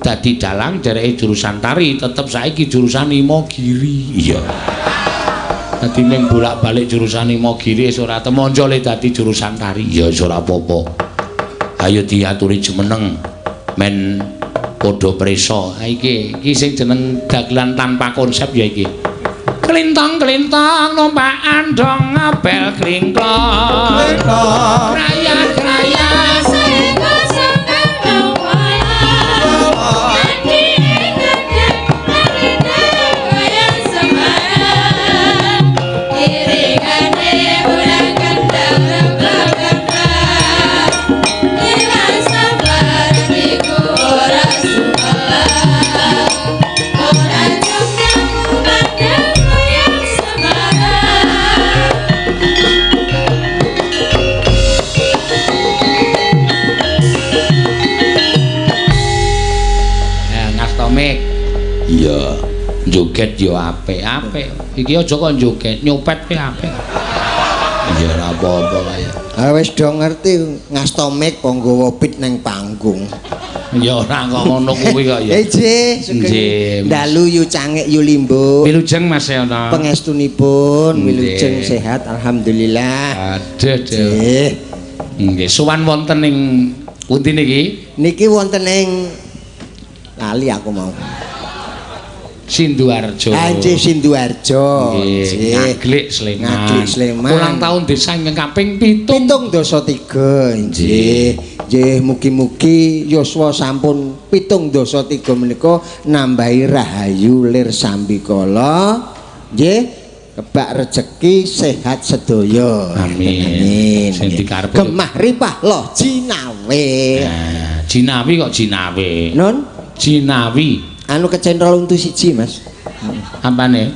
dadi dalang, dheweke jurusan tari tetep saiki jurusan Imogiri. Iya. Dadi mung bolak-balik jurusan Imogiri wis ora temonjo le dadi jurusan tari. Ya wis ora apa-apa. Ayo diaturi jumeneng men padha prisa. Ha iki, iki sing jeneng dagelan tanpa konsep ya iki. Klintong-klintong numpak andong ngabel klingklong. Kraya-kraya Iya, joget yo apik-apik. Iki aja kok joget, nyopet kuwi apik. Iya ora apa-apa kaya. Ah wis do ngerti ngastomik kok nggawa pit nang panggung. Ya ora kok ngono kuwi kok ya. Nggih, sugeng dalu yu cangik yu limbo. Wilujeng Mas Yono. Pangestunipun wilujeng sehat alhamdulillah. Aduh, nggih. Nggih, sowan wonten ing pundi niki? Niki wonten ing lali aku mau. Sinduarjo. Nggih, Sinduarjo. Nggih, Ngaglik Sleman. Ngaglik Sleman. Ulang tahun desa ingkang kaping 7. 73. Nggih. Nggih, mugi-mugi yuswa sampun 73 menika nambahi rahayu lir sambikala. Nggih, kebak rejeki sehat sedaya. Amin. Sing dikarepe gemah ripah loh jinawe. Nah, jinawi kok jinawe. Nun? Jinawi. Anu kecentrol untu siji, Mas. Apane?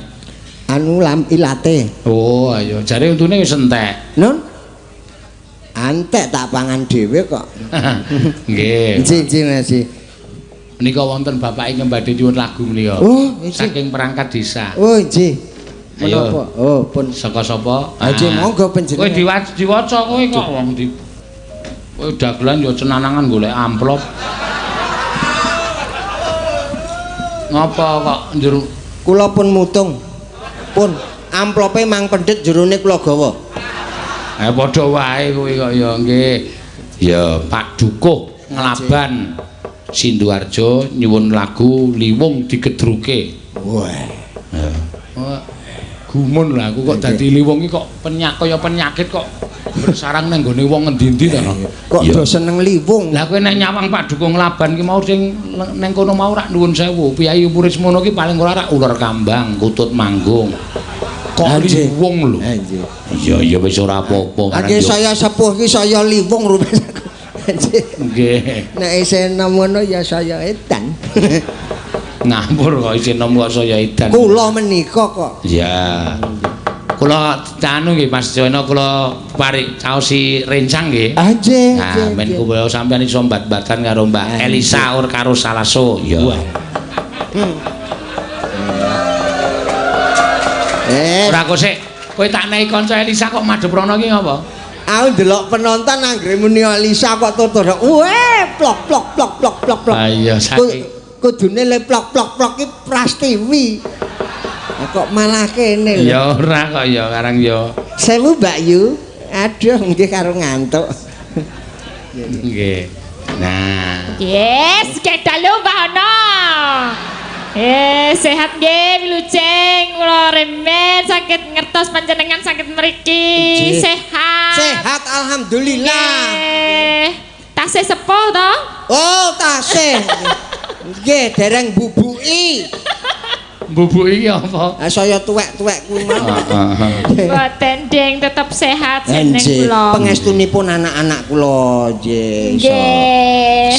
Anu lam ilate. Oh, ayo jare untune wis entek. Nun? Antek tak pangan dhewe kok. Nggih. Nggih, nggih, Mas. Menika wonten bapak ingkang badhe nyuwun lagu menika. Oh, saking perangkat desa. Oh, nggih. Menapa? Oh, pun saka sapa? Ah, nggih, monggo panjenengan. Kowe diwaca kowe kok wong di kowe dagelan ya cenanangan golek amplop. Ngapa kok njero kula pun mutung. Pun amplope mang pendhet jerone kula gawa. Eh padha wae kuwi kok ya nggih. Ya Pak Dukuh Nglaban Sinduarjo nyuwun lagu Liwung Digedruke. Wah. Gumun lah aku kok dadi liwung iki kok kaya penyakit kok bersarang nang nggone wong ngendi-endi to no. Kok do seneng liwung. Lah kowe nek nyawang Pak Dukuh Nglaban ki mau sing nang kono mau rak nuwun sewu. Piyayi umure semono ki paling ora rak ular kambang, kutut manggung. Kok liwung lho. Nggih. Iya iya wis ora apa-apa. Nggih saya sepuh ki saya liwung rumasaku. Nggih. Nek isih enom ngono ya saya edan. Ngapur kok isih enom kok saya edan. Kula menika kok. Iya. Kula anu nggih Mas Jono kula parik caosi rencang nggih. Ah nggih. Nah, men kula sampeyan iso mbat-mbatan karo Mbak Elisa or karo Salaso. Iya. Ora kok sik. Kowe tak nehi kanca Elisa kok madhep rono ki ngapa? Aku ndelok penonton anggere muni Elisa kok tutur. Weh, plok plok plok plok plok plok. Ah iya saking kudune le plok plok plok ki Prastiwi. Kok malah kene lho. Ya ora kok ya karang ya. Sewu Mbak Yu. Aduh nggih karo ngantuk. Nggih. Nah. Yes, kedalu Mbak Ono. Sehat nggih wilujeng kula remen saged ngertos panjenengan saged mriki. Sehat. Sehat alhamdulillah. Nggih. Tasih sepuh to? Oh, tasih. Nggih, dereng bubuki. Bubuki apa? Ah saya tuwek-tuwek kuwi mau. Mboten ding tetep sehat seneng kula. Pangestunipun anak-anak kula nggih iso.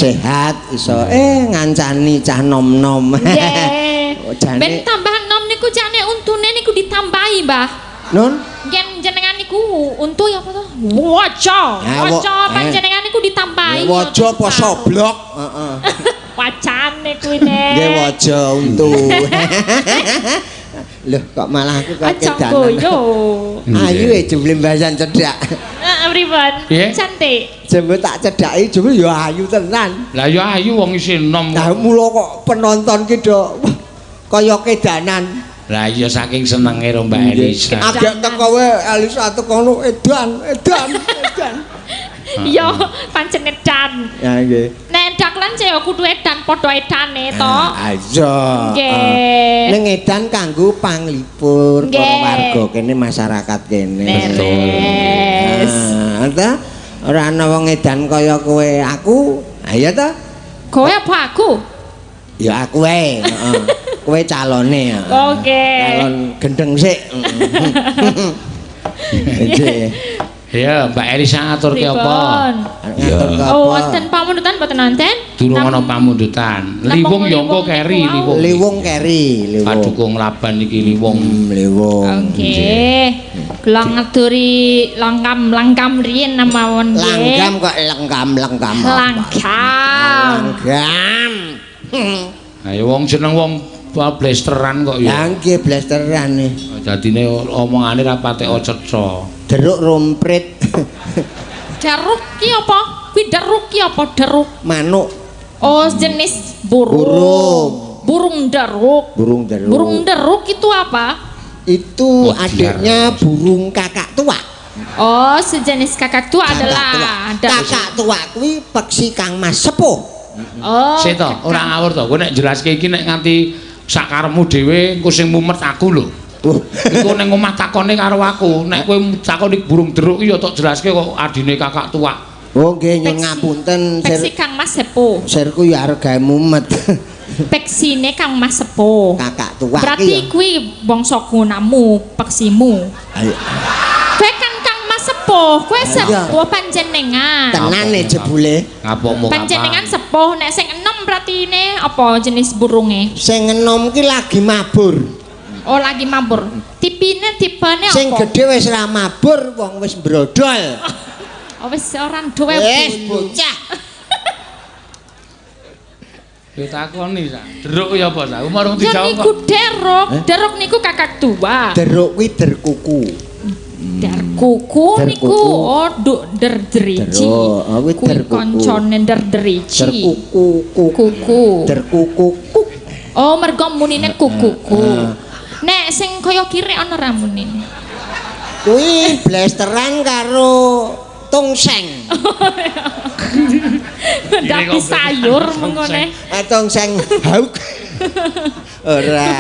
Sehat iso ngancani cah nom-nom. Nggih. Ben tambah nom niku jane untune niku ditambahi, Mbah. Nun? Nggih jenengan niku untu ya apa to? Waja. Waja panjenengan niku ditambahi. Waja apa soblok? Heeh. Wacane kuwi ne. Nggih waja untu. Lho kok malah aku kok kedanan. Ayu e jebule mbasan cedhak. Heeh pripun? Cantik. Jebule tak cedhaki jebule ya ayu tenan. Lah ya ayu wong isih enom. Lah mula kok penonton ki do kaya kedanan. Lah iya saking senenge ro Mbak Elisa. Agek teko wae Elisa teko ngono edan edan edan. Iya, pancen edan. Ya nggih. Nek dagelan ya kudu edan padha edane to. Ah iya. Nggih. Ning edan kanggo panglipur para warga kene masyarakat kene. Beres. Nah, ta ora ana wong edan kaya kowe aku. Ha iya ta? Kowe apa aku? Ya aku wae, heeh. Kowe calone. Oke. Calon gendeng sik. Nggih. Ya, Mbak Elisa ngaturke apa? Ngaturke apa? Oh, wonten pamundutan mboten wonten? Durung ana pamundutan. Liwung ya engko keri, liwung. Liwung keri, liwung. Padukung Laban iki liwung. Liwung. Oke. Kula ngaturi langkam-langkam riyin mawon nggih. Langgam kok lengkam-lengkam. Langgam. Langgam. Ayo wong jeneng wong blasteran kok ya. Lah nggih blasteran. Dadine omongane ra patek cetha. Deruk rumprit. Deruk ki apa? Kuwi deruk ki apa deruk? Manuk. Oh, jenis burung. Burung. Burung deruk. Burung deruk. Burung deruk itu apa? Itu adiknya burung kakak tua. Oh, sejenis kakak tua adalah kakak tua kuwi peksi Kang Mas Sepuh. Oh. Sik to, ora ngawur to. Kowe nek jelaske iki nek nganti sakarepmu dhewe engko sing mumet aku lho. Iku ning omah takone karo aku, nek kowe takoni burung deruk ya tok jelaske kok adine kakak tua. Oh nggih nyuwun ngapunten. Peksi Kang Mas Sepuh. Sirku ya arep gawe mumet. Peksine Kang Mas Sepuh. Kakak tua. Berarti kuwi bangsa gunamu, peksimu. Ayo. Kowe kan Kang Mas Sepuh, kowe sepuh panjenengan. Tenane jebule. Ngapokmu panjenengan sepuh, nek sing enom berarti ne apa jenis burunge? Sing enom ki lagi mabur. Oh lagi mabur. Tipine tipene apa? Sing gedhe wis ra mabur, wong wis brodol. Oh wis ora duwe wis bocah. Yo takoni sa. Deruk kuwi apa sa? Umur dijawab. Ya niku deruk, deruk niku kakak tua. Deruk kuwi derkuku. Derkuku niku oh der driji. Kuwi derkuku. Koncone der driji. Derkuku kuku. Derkuku kuk. Oh mergo munine kukuku. Nek sing kaya kirek ana ra munine. Kuwi blasteran karo tongseng. Ndapi sayur mengkone. Tongseng hauk. Ora.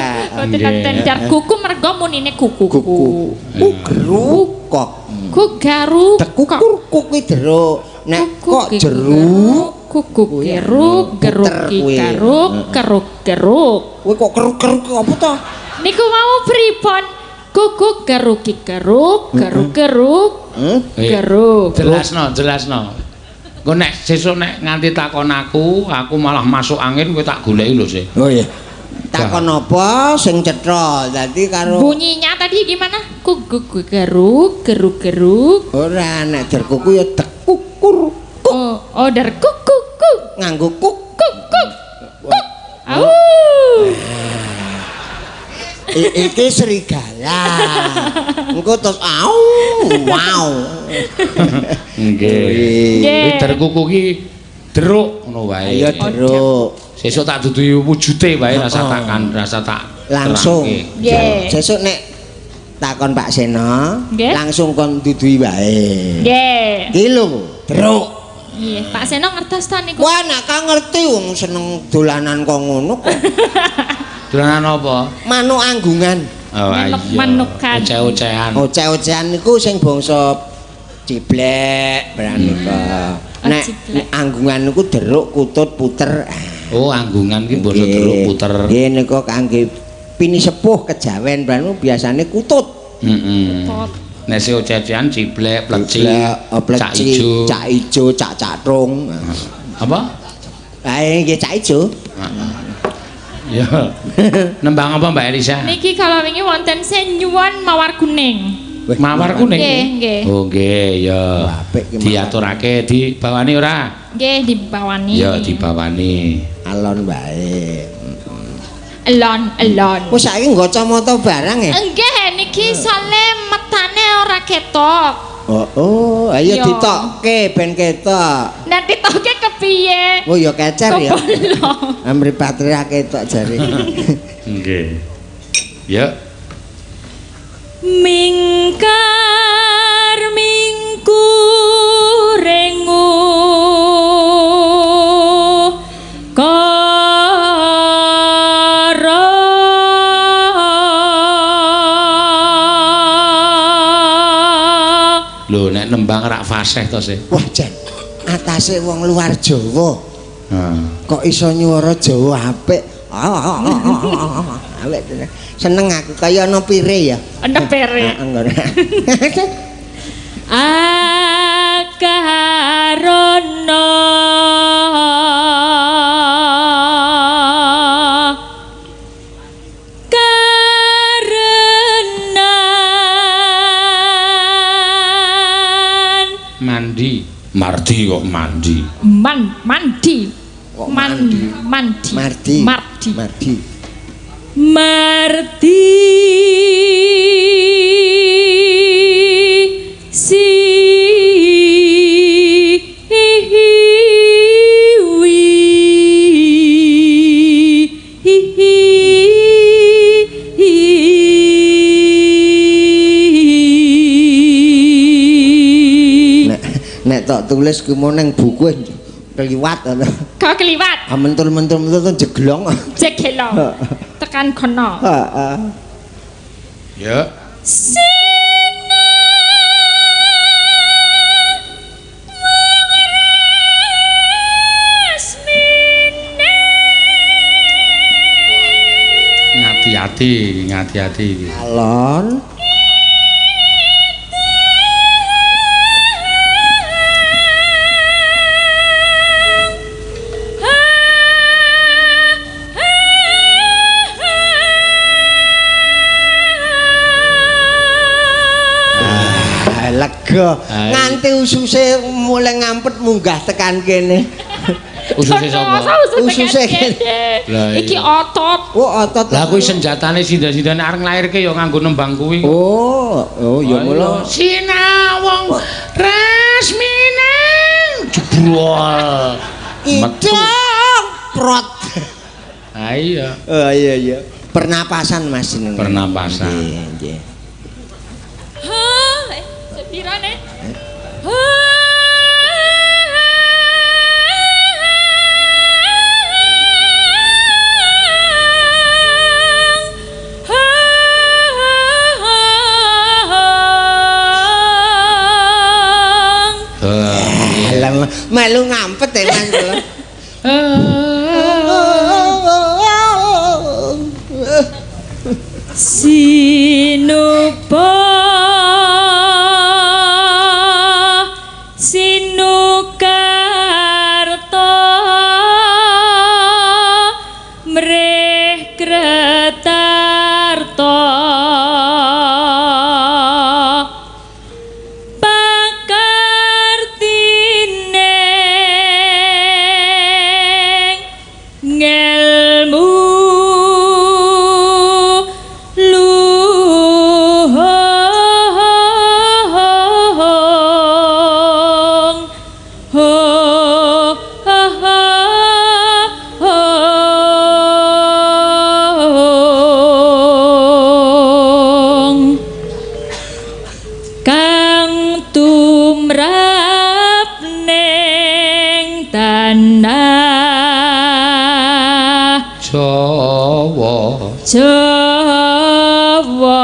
Mboten dar kuku mergo munine kukuku. Kuku geruk kok. Ku garuk. Kukur kuwi jeruk. Nek kok jeruk kuku geruk geruk garuk keruk keruk. Kowe kok keruk-keruk apa to? Niku mau pripun? Kuku geruk keruk geruk keruk geruk. Jelasno, jelasno. Engko nek sesuk nek nganti takon aku malah masuk angin kowe tak goleki lho sih. Oh iya. Takon apa sing cetha. Dadi karo Bunyinya tadi gimana? Kuk geruk geruk geruk. Ora nek derkuku ya dekukur. Oh, oh derkuk kuk kuk. Nganggo kuk kuk kuk. Kuk. Au. Iki serigala. Engko terus au wow. Nggih. Nggih. Kuwi derkuku ki deruk ngono wae. Ayo deruk. Sesuk tak duduhi wujude wae rasa tak kan rasa tak Langsung. Nggih. Sesuk nek takon Pak Seno, langsung kon duduhi wae. Nggih. Iki lho, deruk. Iya, Pak Seno ngertos ta niku? Wah, nek ka ngerti wong seneng dolanan kok ngono kok. Dolanan apa? Manuk anggungan. Oh, Manuk iya. manukan. Oceh-ocehan. Oceh-ocehan niku sing bangsa ciblek pranika. Oh, Nek ciblek. anggungan niku deruk, kutut, puter. Oh, anggungan ki bangsa deruk puter. Nggih niku kangge pini sepuh kejawen pranu biasane kutut. Heeh. Kutut. Nek sing oceh-ocehan ciblek, pleci, Ciblek, cak ijo. Cak ijo, cak catrung. Apa? Ha nggih cak ijo. Ya. Nembang apa Mbak Elisa? Niki kalau wingi wonten sing nyuwun mawar kuning. Mawar kuning. Nggih, nggih. Oh, nggih, ya. Apik ki mawar. Diaturake dibawani ora? Nggih, dibawani. Ya, dibawani. Alon wae. Elon, elon. Wis saiki nggo kacamata barang ya? Nggih, niki sale metane ora ketok. Oh, oh, ayo Iya. ditokke ben ketok. Nek ditokke kepiye? Oh ya kecer ya. Kepolong. Mripate ra ketok jare. Nggih. Ya. Mingkar mingkurengu kara Lho, nek nembang rak fasih to sih. Wah, jan. Atase wong luar Jawa Heeh. kok iso nyuara Jawa apik. Apik tenan. Seneng aku kaya ana pire ya. Ana pire. Heeh, ngono. Akarana karenan Mandi. Mardi kok mandi. man mandi Kok man mandi? mandi Mardi. mardi Mardi. mardi si wi hi hi Nek nek tok tulis ku mau nang buku keliwat ngono. Kau keliwat Ah mentul-mentul jeglong. jegelo tekan kono Heeh. Ya. Sina Rasmine Ngati-ati, ngati-ati iki. Alon. Ah, lega. Nganti ususe mulai ngampet munggah tekan kene. Ususe sapa? Ususe kene. Lah, Iki iya. otot. Oh, otot. Lah kuwi senjatane sinda-sindane arep nglairke ya nganggo nembang kuwi. Oh, oh ya mula. Sinawong Rasminang jebrol. Metu. Idong prot. Ah iya. Oh iya iya. Pernapasan Mas jenenge. Pernapasan. Nggih, nggih. Hah, sepirane? Alah, melu ngampet ya Mas kula. Sinuba sinukarta mrih krana. Jawa. Jawa.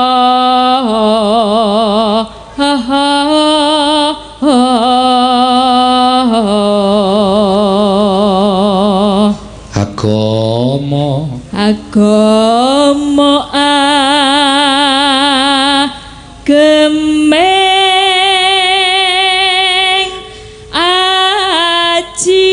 Agama. Agama agemeng aji.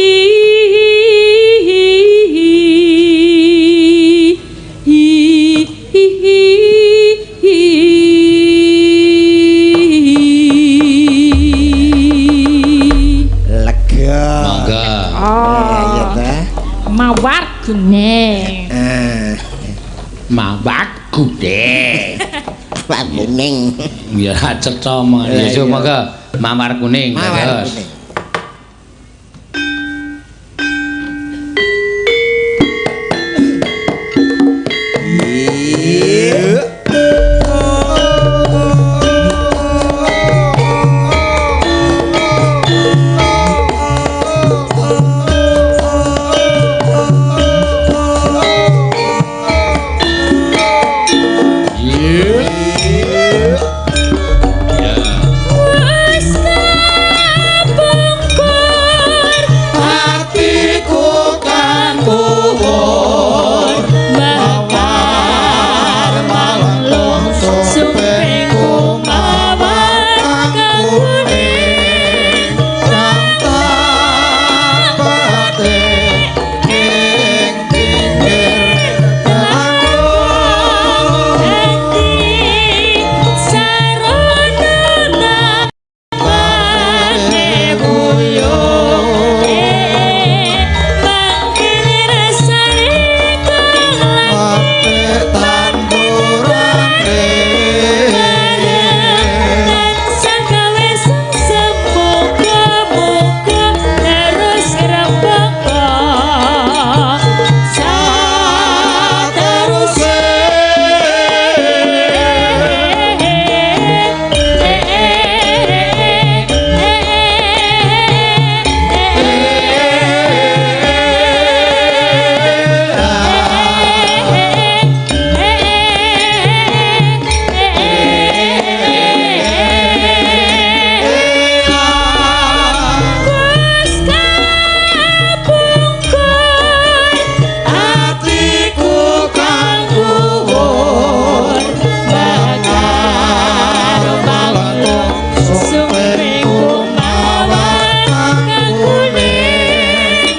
Lega. Mangga. Iya ta. Mawar kuning. Ah, Mawar kuning. Pak kuning. Ya cetha mangga. Lah, Ya iya. mangga mawar kuning. Mawar Dados. kuning. Iya. Iya. Ya. Wis kapungkur Atiku kang kuwur mekar maklum supengku mawar kang kuning dadi sarana tambane buyung mangkene rasane kang lagi tansah gawe semoga-moga terus ngrembaka sateruse. Wis kapungkur Atiku kang kuwur bakar maklum sumpengku mawar kang kuning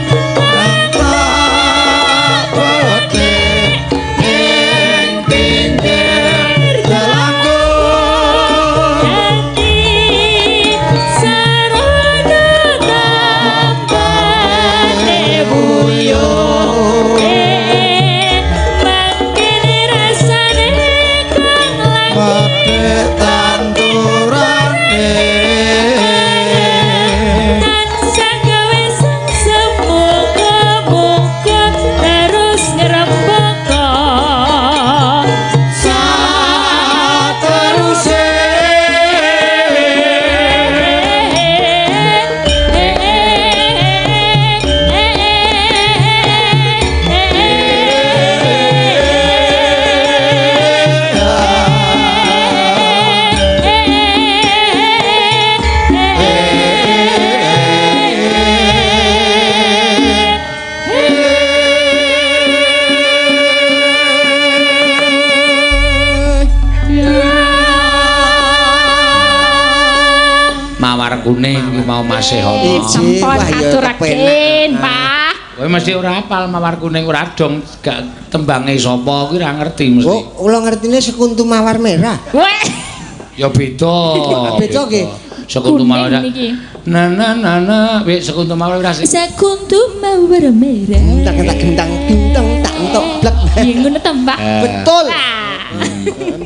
dadi sarana tambane buyung mangkene rasane kang lagi tansah gawe semoga-moga terus ngrembaka Sateruse. Mawar kuning iki mau masih ana. Sampun Wah, ya aturaken, kepenak. Pak. Kowe mesti ora hafal mawar kuning ora dong gak tembange sapa kuwi ora ngerti mesti. Oh, kula ngertine sekuntum mawar merah. Weh, Ya beda. Beda nggih. Sekuntum Kuning mawar. niki. Na na na na, wis sekuntum mawar ora sih. Sekuntum mawar merah. Gentang tak gentang gentang tak entuk blek. Ya ngono to, Mbak. Betul. Wah.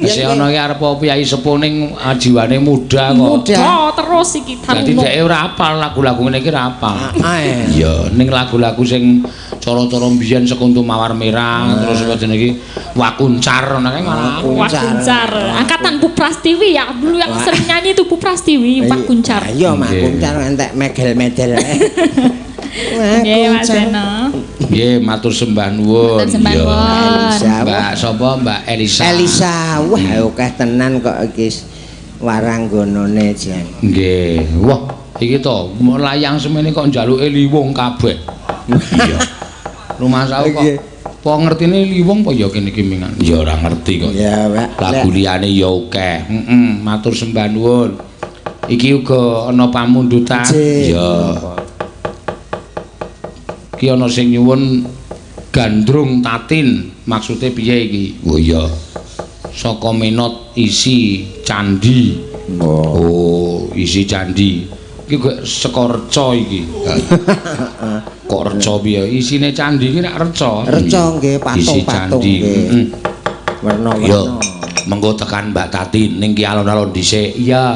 Wis ana iki arep piyayi sepuh ning jiwane muda kok. Muda. Oh, terus iki Dadi taruna. dheke ora hafal lagu-lagu ngene iki ora hafal. Ah, Iya, ning lagu-lagu sing cara-cara mbiyen sekuntum mawar merah terus apa jenenge iki Wakuncar ngono kae malah. Wakuncar. Wah Kuncar. Angkatan Bu Prastiwi ya, dulu yang Wah. sering nyanyi itu Bu Prastiwi, Pak Kuncar. Iya, Mak Nggih. Kuncar entek megel-medel. Wah, Nggih, Mas Kuncar. Seno. Nggih, matur sembah nuwun. Matur sembah Iya. nuwun. Elisa. Mbak sapa, Mbak Elisa? Elisa, wah akeh tenan kok iki waranggonane jan. Nggih. Wah, iki to layang semene kok njaluke liwung kabeh. Iya. Rumah kok. Nggih. Apa ngertine liwung apa ya kene iki mingan? Ya ora ngerti kok. Ya, Pak. Lagu liyane ya akeh. Heeh, matur sembah nuwun. Iki uga ana pamundutan. Iya. Iki ana sing nyuwun Gandrung Tatin, maksude piye iki? Oh iya. Saka Menot isi candi. Oh. Oh, isi candi. Iki kok saka reca iki. Kok reca piye? Isine candi iki rak reca. Reca nggih, Isi patung-patung candi. nggih. Heeh. Werna-werna. Yo, mengko tekan Mbak Tatin ning ki alon-alon dhisik. Iya.